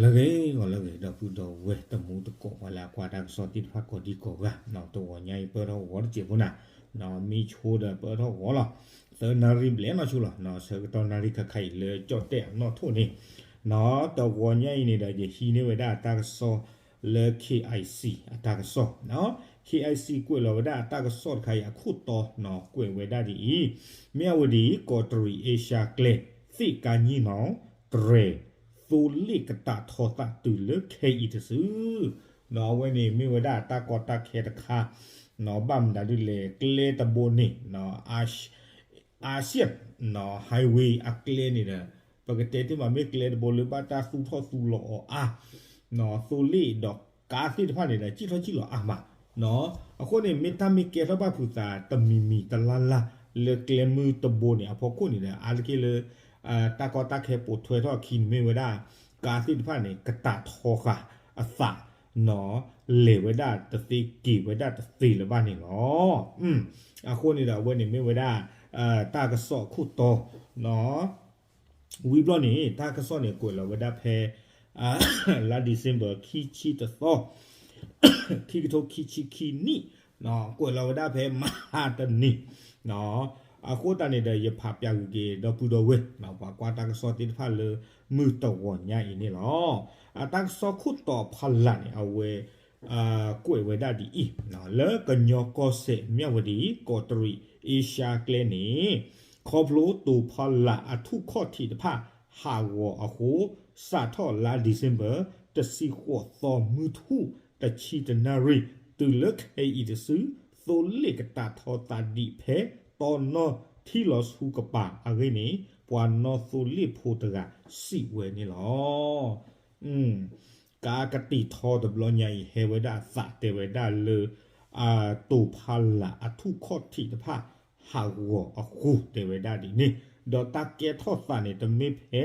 လၢဂ့ၤဂီၤလၢဂ့ၤ ဒီပုၢ်ဒီဝဲၢ်တံၤသကိး ပှၤလၢအကွၢ်တၢ်ကစီၣ်သ့ၣ်တဖၣ်ကိးဒံကိးဂၤ, တဂီၤညါအံၤပၢၢ်ထီၣ်ဂီၤတစဲးဖိနၤ, မ့ၢ်ဆိဒီးပၢၢ်ထီၣ်ဂီၤလီၤ, သၢနၣ်ရံၣ်ဘျဲၣ်နီၢ်ဆိလီၤ, ဆၢကတီၢ်နၣ်ရံၣ်ခါခါအံၤလၢကၠီၣ်တဲၣ်အနီၣ်ထိၣ်န့ၣ်, တဂီၤညါအံၤန့ၣ်ဒီး ယဟံးန့ၢ်ဝဲဒၣ်တၢ်ကစီၣ်လၢ KIC အတၢ်ကစီၣ်, KIC ကွဲးလီၤဝဲဒၣ်တၢ်ကစီၣ်တခါအံၤအခိၣ်တီ ကွဲးဝဲဒၣ်ဒ်အံၤ, မၠၣ်ဝတံၤ ကီးတရံး အ့ရှါကျဲ သ့ၣ်ကါညံၣ်နီၣ် တြဲၤ သိလ့ၣ်ကတးထီသးတုၤလၢခဲအံၤတစု, အဝဲန့ၣ်မ့ၢ်ဝဲဒၣ်တၢ်ကီတၢ်ခဲတခါ, ဘၣ်မနုၤဒ်လဲၣ် ကျဲတဘိန့ၣ် Asian highway အကျဲန့ၣ်ဒီး ပကတဲတ့ၢ်မး မ့ၢ်ကျဲတဘိလၢဘၣ်တၢ်သူၣ်ထီၣ်သူၣ်လီၤအီၤအါ, သိလ့ၣ်ဒီးကါသ့ၣ်တဖၣ်န့ၣ်ဒီး စံၣ်ထီၣ်စံၣ်လီၤအါမး, အဃိန့ၣ် မ့ၢ်တၢ်မ့ၢ်ကဲထီၣ်ဘၣ်ဖုးသးတမံၤမံၤတလၢ်လၢ် လၢကျဲမုၢ်တဘိန့ၣ်အဖီခိၣ်န့ၣ်ဒီး အါတက့ၢ်လၢ တၢ်ကီတၢ်ခဲပိာ်ထွဲထီၣ်အခံန့ၣ်မ့ၢ်ဝဲဒၣ် ကါသ့ၣ်တဖၣ်န့ၣ် ကတးထီဃာ်အသး လဲၤဝဲဒၣ်တသ့က့ၤဝဲဒၣ်တသ့လၢၤဘၣ်န့ၣ်လီၤ. အဃိန့ၣ်ဒီးအဝဲန့ၣ်မ့ၢ်ဝဲဒၣ် တၢ်ကစီၣ်အခိၣ်တီ ဝံၤဘျီန့ၣ် တၢ်ကစီၣ်န့ၣ်ကွဲးလီၤဝဲဒၣ်ဖဲ လါ December ခံဆံတသီ ခံကထိခံဆံခံနံၣ်, ကွဲးလီၤဝဲဒၣ်ဖဲမဟါတနံၤ, အဃိသတးန့ၣ်ဒီး ယဖးပၠးဂ့ၤက့ၤဒီပုၢ်ဒီဝဲၢ် ပှၤကွၢ်တၢ်ကစီၣ်သ့ၣ်တဖၣ်လၢ မုၢ်တဂီၤညါအံၤန့ၣ်လီၤ. အတၢ်ကစီၣ်ခိၣ်တီဖီလာ်န့ၣ် အဝဲ ကွဲးဝဲဒၣ်ဒ်အံၤ, လၢကညီကီၢ်စဲၣ် မၠၣ်ဝတံၤ ကီးတရံး အ့ရှါကျဲန့ၣ် ခီဖျိတိၤဖီလာ်အထူၣ်ခီၣ်ထံးတဖၣ်ဟးဂီၤအဃိ စးထီၣ်လါ December တဆံဃိးသီ မုၢ်ထူၣ်တဆံတနၣ်ရံၣ် တုၤလၢခဲအံၤတစု သိလ့ၣ်ကတးထီသးဒံးဖဲတီနီၣ်ထံလီၤဆူကပၤအဂ့ၢ်န့ၣ် ပှၤနီၣ်သိလ့ၣ်ဖိတဂၤစံးဝဲန့ၣ်လီၤ. ကါကတံာ်ထီတဘျီညါအံၤ ဟဲဝဲဒၣ်အသးတဲဝဲဒၣ်လၢ တိၤဖီလာ်အထူၣ်ခီၣ်ထံးတဖၣ် ဟးဂီၤအဃိတဲဝဲဒၣ်ဒ်န့ၣ်, ဒီးတၢ်ကဲထီၣ်သးန့ၣ် တမ့ၢ်ဖဲ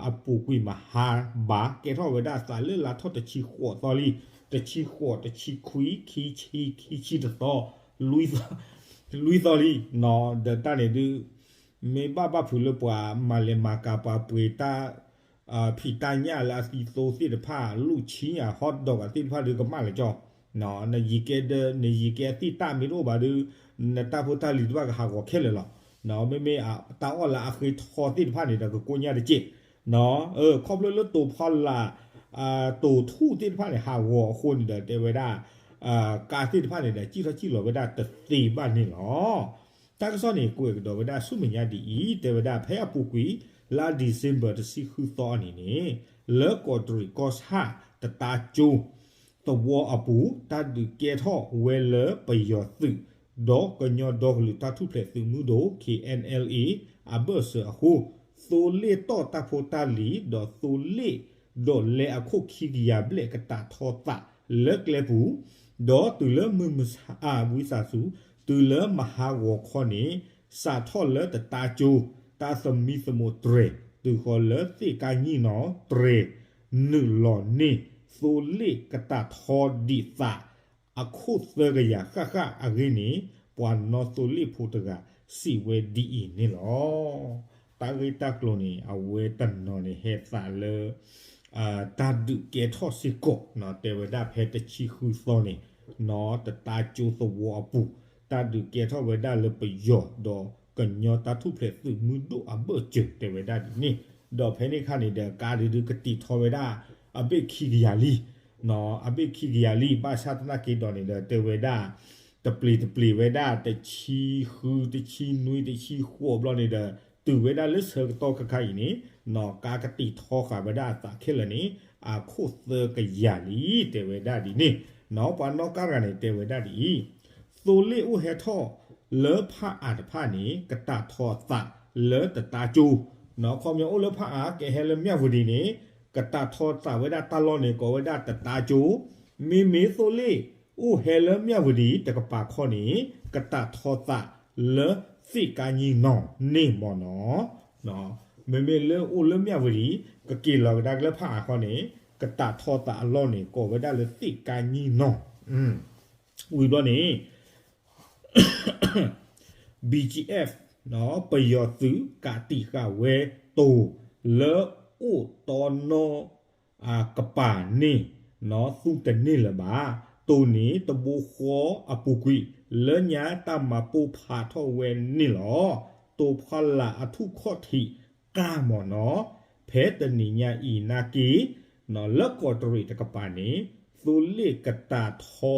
အပူၤကွံာ်မဟါဘၣ်, ကဲထီၣ်ဝဲဒၣ်သးလၢလါထီၣ်တဆံဃိးသီလံ, တဆံဃိး, တဆံခွံ, ခံဆံ, ခံဆံတသီ, လွံၢ်သီလံ, ဒီးတၢ်န့ၣ်ဒုး မ့ၢ်ဘၣ်ဘၣ်ဖုးလၢပှၤမၤလဲၤမၤကၤ ပှၤပှ့ၤတၢ် ဖံးတၢ်ညၣ်လၢအသံသိသ့ၣ်တဖၣ် လူၢ်ဆံအ hot dog သ့ၣ်တဖၣ်ဒုးကမၣ်လၢၤကၠီ, နယံၤကဲဒၢ နယံၤကဲအသ့ၣ်တၢ်မ့ၢ်တအိၣ်ဘၣ်ဒုး နတၢ်ဖိတၢ်လံၤတဖၣ်ကဟးဂီၤခဲလၢာ်လီၤ. မ့မ့ၢ်တၢ်အီၣ်လၢအဃ့ထီသ့ၣ်တဖၣ်န့ၣ်ဒီး ကကိညၢ်တစဲး, ခီဖျိလၢတိၤဖီလာ် တိၤထူၣ်သ့ၣ်တဖၣ်န့ၣ် ဟးဂီၤအဃိန့ၣ်ဒီး တဲဝဲဒၣ် ကါသ့ၣ်တဖၣ်န့ၣ်ဒီး စံၣ်ထီၣ်စံၣ်လီၤဝဲဒၣ်တသ့ဘၣ်န့ၣ်လီၤ. တၢ်ကစီၣ်န့ၣ် ကွဲးကဒီးဝဲဒၣ်ဆူမဲာ်ညါဒ်အံၤ, တဲဝဲဒၣ်ဖဲအပူၤကွံာ် လါ December တဆံဃုသီအနံၤန့ၣ် လၢကီးတရံးကီၢ်ဆၣ်တတါကၠိ သဝီအပူၤ တၢ်ဒုးကဲထီၣ်ဝဲလၢပယီၤသုး ဒီးကညီဒီကလုာ်တၢ်ထူၣ်ဖျဲးသုးမုၢ်ဒိၣ် KNLA အဘၢၣ်စၢၤအဃိ သိလ့ၣ်တီၢ်တၢ်ဖိတၢ်လံၤ ဒီးသိလ့ၣ်ဒိးလဲအခိၣ်ခံကယၤဘျဲၣ်ကတးထီသးလၢကျဲပူၤ, ဒီးတုၤလၢမုၢ်မဆါ ဝံသးစူၤ တုၤလၢမဟါဂီၤခီန့ၣ် စးထီၣ်လၢတတါကၠိ တၢ်သမံသမိးတြဲၤ တုၤဃီၤလၢသ့ၣ်ကါညံၣ်နီၣ် တြဲၤ နုာ်လီၤန့ၢ် သိလ့ၣ်ကတးထီဒံးသး အခိၣ်သၢကယၤဃၣ်ဃၣ်အဂ့ၢ်န့ၣ် ပှၤနီၣ်သိလ့ၣ်ဖိတဂၤ စံးဝဲဒ်အံၤန့ၣ်လီၤ. တၢ်ဂ့ၢ်တၢ်ကျိၤန့ၣ် အဝဲတနီၤန့ၣ်ဟဲသးလၢ တၢ်ဒုးကဲထီၣ်စ့ၢ်ကီး တဲဝဲဒၣ်ဖဲတဆံဃုသီန့ၣ် နီၣ်တတါကၠိသဝီအပူၤ တၢ်ဒုးကဲထီၣ်ဝဲဒၣ်လၢပယီၤ ဒီးကညီတၢ်ထူၣ်ဖျဲးသုးမုၢ်ဒိၣ်အဘၢၣ်စၢၤ တဲဝဲဒၣ်ဒ်န့ၣ်, ဒီးဖဲန့ၣ်အခါန့ၣ်ဒီး ကါဒုးဒုးကတံာ်ထီဝဲဒၣ် အဘ့ၣ်ခံကယၤလံ, အဘ့ၣ်ခံကယၤလံ ဘၣ်ဆၣ်သနာ်က့ဒီးန့ၣ်ဒီး တဲဝဲဒၣ် တပျ့ၤတပျ့ၤဝဲဒၣ် တဆံဃု တဆံနွံ တဆံဃိးဘျီန့ၣ်ဒီး တုၤဝဲဒၣ်လၢဆၢကတီၢ်ခါခါအံၤန့ၣ် နီၣ်ကါကတံာ်ထီဃာ်ဝဲဒၣ်အသးခဲလၢာ်န့ၣ် အခိၣ်သၢကယၤလံ တဲဝဲဒၣ်ဒ်န့ၣ်, နီၣ်ပှၤနီၣ်ကါတဂၤန့ၣ် တဲဝဲဒၣ်ဒ်အံၤ, သိလ့ၣ်အိၣ်ဟဲထီၣ်လၢဖၣ်အၣ်တဖၣ်န့ၣ် ကတးထီအသးလၢတတါကၠိ, နီၣ်ခီပညီအိၣ်လၢဖၣ်အၣ် ကဟဲလၢမၠၣ်ဝတံၤန့ၣ် ကတးထီသးဝဲဒၣ်တၢ်လီၢ်န့ၣ် ကိးဝဲဒၣ်တတါကၠိ, မ့မ့ၢ်သိလ့ၣ်အိၣ်ဟဲလၢမၠၣ်ဝတံၤတကပၤခီန့ၣ် ကတးထီသးလၢသ့ၣ်ကါညံၣ်နီၣ်န့ၣ်မ့ၢ်နီၣ်, မ့မ့ၢ်လၢအိၣ်လၢမၠၣ်ဝတံၤ ကက့ၤလီၤကဒါက့ၤလၢဖၣ်အၣ်ခီန့ၣ် ကတးထီသးအလီၢ်န့ၣ် ကိးဝဲဒၣ်လၢသ့ၣ်ကါညံၣ်နီၣ်, ဝံၤဘျီန့ၣ် BGF ပယီၤသုးကးတံာ်ဃာ်ဝဲတိၤ လၢအိၣ်တီနီၣ် ကပၤန့ၣ် သူတန့ၢ်လၢၤဘၣ်. တိၢ်န့ၣ်တဘိဃီအပူၤကွံာ် လၢညါတၢ်မၤပိၢ်ဖးထီၣ်ဝဲန့ၣ်လီၤ. တိၢ်ဖီလာ်အထူၣ်ခီၣ်ထံးကါမၢ်နီၤ ဖဲတနံၤညါအံၤနာ်က့ လၢကီးတရံးတကပၤန့ၣ် သိလ့ၣ်ကတၢ်ထီ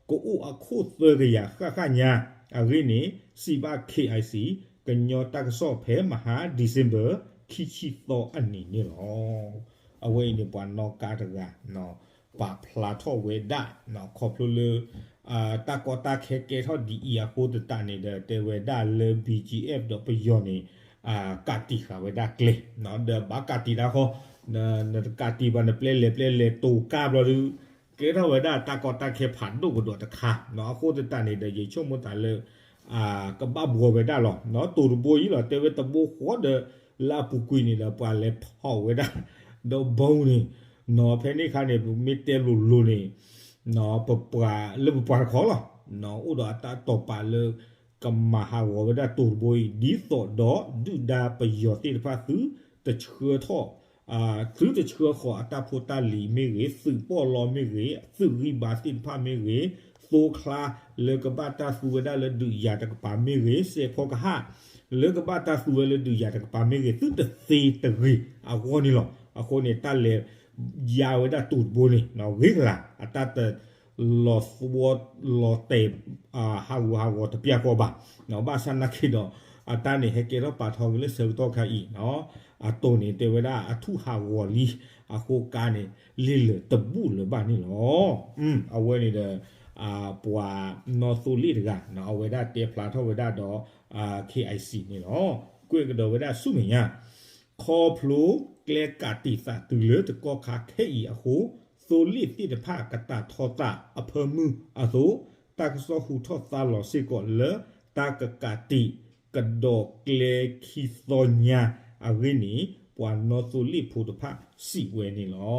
ကအိၣ်အခိၣ်သၢကယၤဃၣ်ဃၣ်ညါ အဂ့ၢ်န့ၣ် စံးဘၣ် K I C ကညီတၢ်ကစီၣ်ဖဲမဟါ December ခံဆံသီအနံၤန့ၣ်လီၤ. အဝဲအံၤန့ၣ် ပှၤနီၣ်ကါတဂၤ ပာ်ဖျါထီၣ်ဝဲဒၣ် ခီဖျိလၢ တၢ်ကီတၢ်ခဲကဲထီၣ်ဒ်အံၤအဃိသတးန့ၣ်ဒီး တဲဝဲဒၣ်လၢ B G F ဒီးပယီၤန့ၣ် ကးတံာ်ဃာ်ဝဲဒၣ်ကျဲ ဒီးဘၣ်ကးတံာ်တၢ်ဃီ နတကးတံာ်ဘၣ် နပျဲလဲၤပျဲလဲၤတိၢ်ကါဘျီဒုး ကဲထီၣ်ဝဲဒၣ်တၢ်ကီတၢ်ခဲဖးဒိၣ်ကဒီးတခါ အဃိသတးန့ၣ်ဒီး ယဆိကမိၣ်သးလၢ ကဘၣ်ဘှီဝဲဒၣ်လီၤ. တိၢ်တဘိအံၤလီၤ တဲဝဲတဘိဃီဒီး လၢအပူၤကွံာ်န့ၣ်ဒီး ပှၤလဲၤဖီၣ်ဝဲဒၣ် ဒီး bomb န့ၣ် နီၤ ဖဲန့ၣ်အခါန့ၣ် ပမ့ၢ်တဲလိၤလိၤန့ၣ် ပပှၤလၢပပှၤတခီလီၤ အိၣ်ဒီးအတၢ်တိာ်ပာ်လၢ ကမၤဟးဂီၤဝဲဒၣ်တိၢ်တဘိအံၤ ဒ်သိးဒီးဒုၣ်ဒါပယီၤသ့ၣ်တဖၣ်သုတဆှၢထီၣ် သုတဆှၢဃီၤအတၢ်ဖိတၢ်လံၤမ့ၢ်ဂ့ၤ, သုးပီၣ်လီမ့ၢ်ဂ့ၤ, သုးဂံၢ်ဘါသ့ၣ်တဖၣ်မ့ၢ်ဂ့ၤ, သိချါလၢကဘၣ်တၢ်သူဝဲဒၣ်လၢဒုးယၤတကပၤမ့ၢ်ဂ့ၤ, စဲးဖီကဟၣ် လၢကဘၣ်တၢ်သူဝဲလၢဒုးယၤတကပၤမ့ၢ်ဂ့ၤ, သုတသ့တဂ့ၤအဂီၢ်န့ၣ်လီၤ. အဃိန့ၣ် တၢ်လဲၤယါဝဲဒၣ်တိၢ်တဘိန့ၣ် ဂ့ၤကလၤ အတၢ်တ လီၤသဝီလီၤတဲာ် ဟးဂူာ်ဟးဂီၤတပျၢ်ဃီဘၣ်. ဘၣ်ဆၣ်နာ်က့ဒီး အတၢ်န့ၣ် ဟဲကဲထီၣ်ပာ်ထီၣ်က့ၤလၢဆၢကတီၢ်ခါအံၤ အတိၢ်န့ၣ် တဲဝဲဒၣ်အထူၣ်ဟးဂီၤလံ အဃိကါန့ၣ် လ့ၢ်လၢာ်တဘူၣ်လၢၤဘၣ်န့ၣ်လီၤ. အဝဲန့ၣ်ဒီး ပှၤနီၣ်သိလ့ၣ်တဂၤ အဝဲဒၣ်တဲဖျါထီၣ်ဝဲဒၣ်ဒီး K I C န့ၣ်လီၤ. ကွဲးကဒီးဝဲဒၣ်ဆူမဲာ်ညါ ခီဖျိကျဲကးတံာ်သးတုၤလၢတကီၢ်ခါခဲအံၤအဃိ သိလ့ၣ်သ့ၣ်တဖၣ်ကတၢ်ထီသးအဖၢမုၢ်အသိး တၢ်ကစီၣ်ဟူထီၣ်သါလီၤစ့ၢ်ကီးလၢတၢ်ကကးတံာ်ကဒီးကျဲခံသီညါအဂ့ၢ်န့ၣ် ပှၤနီၣ်သိလ့ၣ်ဖိတဖၣ်စံးဝဲန့ၣ်လီၤ.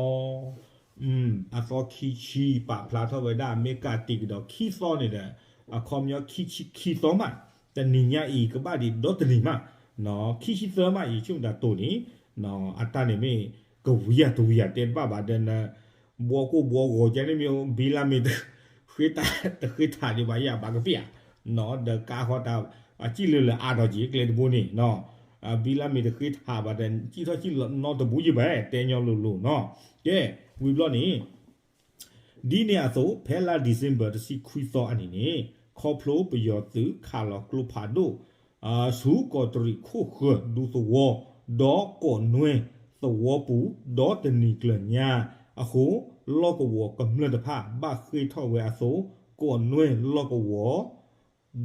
အသီခံဆံပာ်ဖျါထီၣ်ဝဲဒၣ် မ့ၢ်ကးတံာ်ကဒီးခံသီန့ၣ်ဒီး အခီပညီခံဆံခံသီမး, တနံၤညါအံၤကဘၣ်ဒံးဒီတနံၤမး, ခံဆံသၢမးအံၤ ဆိကမိၣ်တၢ်တိၢ်န့ၣ် အတၢ်န့ၣ်မ့ၢ်ကဝံၤယၤတဝံၤယၤတဲတဘၣ်ဘၣ်ဒီး ဘှီကိၢ်ဘှီဂီၤကဲန့ၣ်မ့ၢ် ဘံလါမ့ၢ်တဃ့တၢ်ဒံးဘၣ်ယၤဘၣ်ကပ့ၣ်ဧါ, ဒီးကါဃီတၢ် အစံၣ်လၢလၢအါထီၣ်က့ၤကျဲတဘိန့ၣ် ဘံလါမ့ၢ်တဃ့တၢ်ဘၣ်ဒီး စံၣ်ထီၣ်စံၣ်လီၤနီတဘိယံၤဘၣ် တဲညီလိၤလိၤနီၤ, ကဲ ဝံၤဘျီန့ၣ် ဒ်န့ၣ်အသိး ဖဲလါ December တဆံခွံသီအနံၤန့ၣ် ခီဖျိပယီၤသုးခးလီၤကျိဖးဒိၣ် ဆူကီးတရံးခိၣ်ဃၢၤဒူသဝီ ဒီးကိးနွဲသဝီပူၤ ဒီးတနံၤကျၢၤညါအဃိ လီၢ်ကဝီၤကမျၢၢ်တဖၣ် ဘၣ်ဃ့ၢ်ထီၣ်ဝဲအသိး ကိးနွဲလီၢ်ကဝီၤ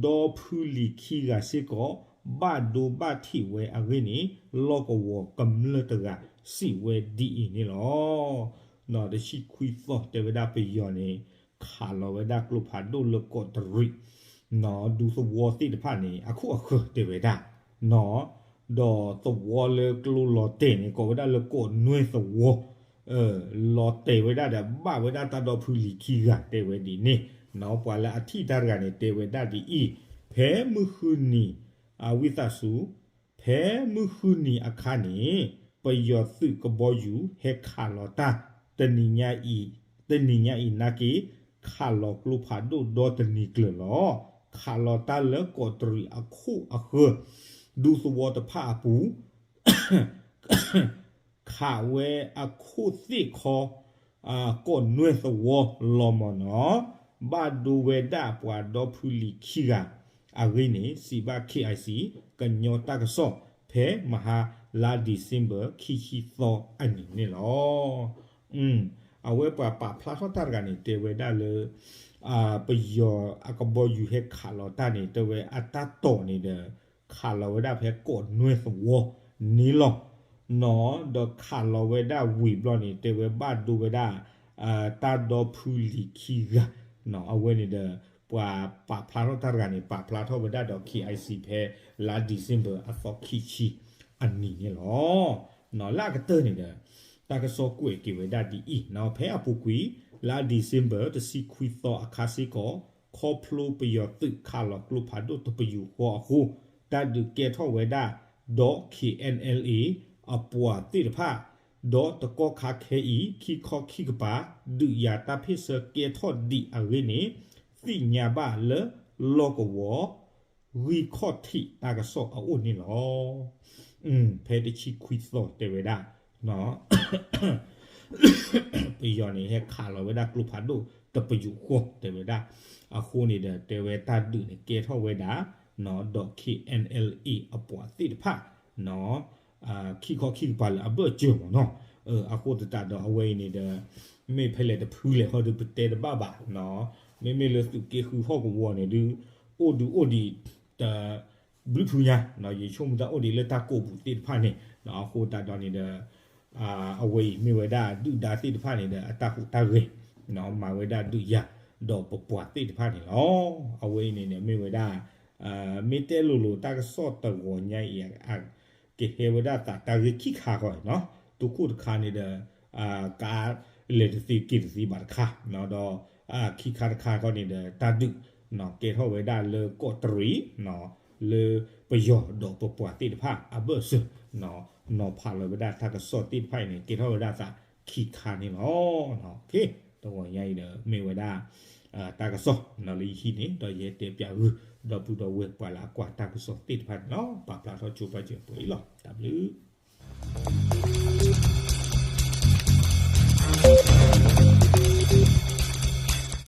ဒီဖုလံၤခံဂၤစ့ၢ်ကီး ဘၣ်ဒိဘၣ်ထံးဝဲအဂ့ၢ်န့ၣ် လီၢ်ကဝီၤကမျၢၢ်တဂၤစံးဝဲဒ်အံၤန့ၣ်လီၤ. တဆံခွံသီတဲဝဲဒၣ်ပယီၤန့ၣ် ခးလီၤဝဲဒၣ်ကျိဖးဒိၣ်လၢကီးတရံး ဒူသဝီသ့ၣ်တဖၣ်န့ၣ် အခိၣ်အဃၢၤတဲဝဲဒၣ် ဒီးသဝီလၢကျိလီၤတဲာ်န့ၣ် ကိးဝဲဒၣ်လၢကိးနွဲသဝီ လီၤတဲာ်ဝဲဒၣ်ဒီး ဘၣ်ဝဲဒၣ်တၢ်ဒီဖုလံၤခံဂၤတဲဝဲဒ်န့ၣ်, ပှၤလၢအထံၣ်တၢ်တဂၤန့ၣ် တဲဝဲဒၣ်ဒ်အံၤ, ဖဲမုၢ်ဃုနံၤ အဝံသးစူၤ ဖဲမုၢ်ဃုနံၤအခါန့ၣ် ပယီၤသုးကဘီယူၤဟဲခးလီၤတၢ် တနံၤညါအံၤ တနံၤညါအံၤနာ်က့ ခးလီၤကျိဖးဒိၣ်ဒီတနံၤကျၢၤလီၤ. ခးလီၤတၢ်လၢကီးတရံးအခိၣ်အဃၢၤ ဒူသဝီတဖၣ်အပူၤ ခးဝဲအခိၣ်သ့ၣ်ခီ ကိးနွဲသဝီလီၤမၢ်နီၤ, ဘၣ်ဒိဝဲဒၣ်ပှၤဒီဖုလံၤခံဂၤ အဂ့ၢ်န့ၣ် စံးဘၣ် K I C ကညီတၢ်ကစီၣ် ဖဲမဟါလါ December ခံဆံသီအနံၤန့ၣ်လီၤ. အဝဲပှၤပာ်ဖျါထီၣ်တၢ်တဂၤန့ၣ် တဲဝဲဒၣ်လၢ ပယီၤအကဘီယူၤဟဲခးလီၤတၢ်န့ၣ် တဲဝဲအတၢ်တိာ်န့ၣ်ဒီး ခးလီၤဝဲဒၣ်ဖဲကိးနွဲသဝီန့ၣ်လီၤ. ဒီးခးလီၤဝဲဒၣ်ဝံၤဘျီန့ၣ် တဲဝဲဘၣ်ဒိဝဲဒၣ် တၢ်ဒီဖုလံၤခံဂၤ, အဝဲန့ၣ်ဒီး ပှၤပာ်ဖျါထီၣ်တၢ်တဂၤန့ၣ် ပာ်ဖျါထီၣ်ဝဲဒၣ်ဒီး K I C ဖဲလါ December အသီခံဆံအနံၤန့ၣ်လီၤ. လၢအကတၢၢ်န့ၣ်ဒီး တၢ်ကစီၣ်ကွဲးက့ၤဝဲဒၣ်ဒ်အံၤ, ဖဲအပူၤကွံာ် လါ December တဆံခွံသီအခါစ့ၢ်ကီး ခီဖျိပယီၤသုးခးလီၤကျိဖးဒိၣ်တပယူာ်ဃီအဃိ တၢ်ဒုးကဲထီၣ်ဝဲဒၣ်ဒီး K N L A အပှၤသ့ၣ်တဖၣ် ဒီးတကီၢ်ခါခဲအံၤ ခံခီခံကပၤ ဒုးယၤတၢ်ဖ့ၣ်ဆၢကဲထီၣ်ဒံးအဂ့ၢ်န့ၣ် သ့ၣ်ညါဘၣ်လၢလီၢ်ကဝီၤ ဂံၢ်ခီၣ်ထံးတၢ်ကစီၣ်အအိၣ်န့ၣ်လီၤ. ဖဲတဆံခွံသီတဲဝဲဒၣ် ပယီၤန့ၣ် ဟဲခးလီၤဝဲဒၣ်ကျိဖးဒိၣ်တပယူာ်ဃီတဲဝဲဒၣ်, အဃိန့ၣ်ဒီး တဲဝဲတၢ်ဒုးန့ၣ်ကဲထီၣ်ဝဲဒၣ် ဒီး K N L A အပှၤသ့ၣ်တဖၣ် ခံခီခံကပၤလၢအဘၢၣ်စၢၤမ့ၢ်နီၤ. အဃိသတးဒီးအဝဲအံၤန့ၣ်ဒီး မ့ၢ်ဖဲလဲၣ်တဖုလဲၣ်ဟီဒီးပတဲတဘၣ်ဘၣ်, မ့မ့ၢ်လၢသုးက့ဃုဟီၣ်ကဝီၤန့ၣ်ဒုး အိၣ်ဒုးအိၣ်ဒံး တဘျုးဖုညါ, ယဆိကမိၣ်တၢ်အိၣ်ဒံးလၢတၢ်ကိးပူၤသ့ၣ်တဖၣ်န့ၣ်, အဃိသတးဒီးန့ၣ်ဒီး အဝဲအံၤမ့ၢ်ဝဲဒၣ်ဒုၣ်ဒါသ့ၣ်တဖၣ်န့ၣ်ဒီး အတၢ်ဟူးတၢ်ဂဲၤ မၤဝဲဒၣ်ဒုးယၤ ဒီးပပှၤသ့ၣ်တဖၣ်န့ၣ်လီၤ. အဝဲအံၤန့ၣ်ဒီးမ့ၢ်ဝဲဒၣ် မ့ၢ်တဲလိၤလိၤတၢ်ကစီၣ်တဂီၤညါအံၤ ကဟဲဝဲဒၣ်သးတၢ်ဂ့ၢ်ခံခါဃီနီၤ, တခိၣ်တခါန့ၣ်ဒီး ကါလဲၤတသ့က့ၤတသ့ဘၣ်တခါ, ဒီးခံခါတခါဃီန့ၣ်ဒီး တၢ်ဒုး ကဲထီၣ်ဝဲဒၣ်လၢကီးတရံး လၢပယီၤဒီးပပှၤသ့ၣ်တဖၣ်အဘၢၣ်စၢၤ နီၤဖးလီၤဝဲဒၣ်တၢ်ကစီၣ်သ့ၣ်တဖၣ်အံၤန့ၣ် ကဲထီၣ်ဝဲဒၣ်သးခံခါန့ၣ်လီၤ. တဂီၤညါအံၤဒီးမ့ၢ်ဝဲဒၣ် တၢ်ကစီၣ်လၢယဟံးန့ၣ် ဒီးယဟဲတဲပၠးဂုာ် ဒီပုၢ်ဒီဝဲၢ်ပှၤလၢအကွၢ်တၢ်ကစီၣ်သ့ၣ်တဖၣ်န့ၣ်လီၤ. ပာ်ဖျါထီၣ်ကၠိပာ်စၢၤပှဲၤအံၤလီၤ. တၢ်ဘျုး